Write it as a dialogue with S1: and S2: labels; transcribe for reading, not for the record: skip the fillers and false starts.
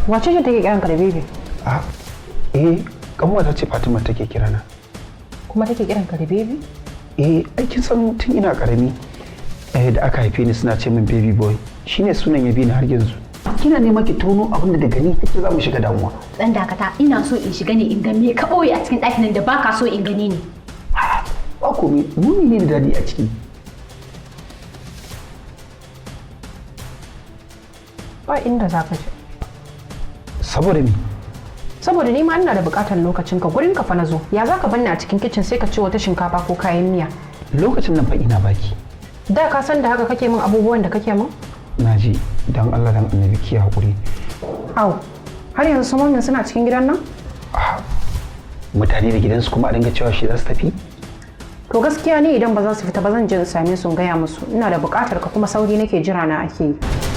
S1: Wace ce take kiranka da baby?
S2: A eh, kanwata ce Fatima take kirana.
S1: Kuma take kiranka da baby?
S2: Eh, ai kin san tun ina karami da aka haife ni suna ce min baby boy, shine sunan ya bi ni har yanzu. Kina nema ki tono abin da daga ni kike za mu shiga damuwa.
S3: Dan dakata, ina so in shiga ne in ga me ka ɓoye a cikin ɗakin nan da baka so in gani ne.
S2: Ba komai, mummy ne da daddy a ciki.
S1: Ba inda za ka je.
S2: Saboda me?
S1: Saboda ni ma ina da buƙatar lokacin ka, gurin ka fa na zo. Ya za ka banni a cikin kicin sai ka ci wata shinkafa ko kayan miya?
S2: Lokacin nan fa ina baki.
S1: Da ka san da haka kake min abubuwan da kake min?
S2: Na ji, dan Allah dan Annabi ki hakuri.
S1: Au, har yanzu su momin suna cikin gidan nan?
S2: Mutane da gidansu kuma a dinga cewa shi za su tafi?
S1: To gaskiya ni idan ba za su fita ba zan je in same su in gaya musu. Ina da buƙatar ka kuma sauri nake jira na ake yi.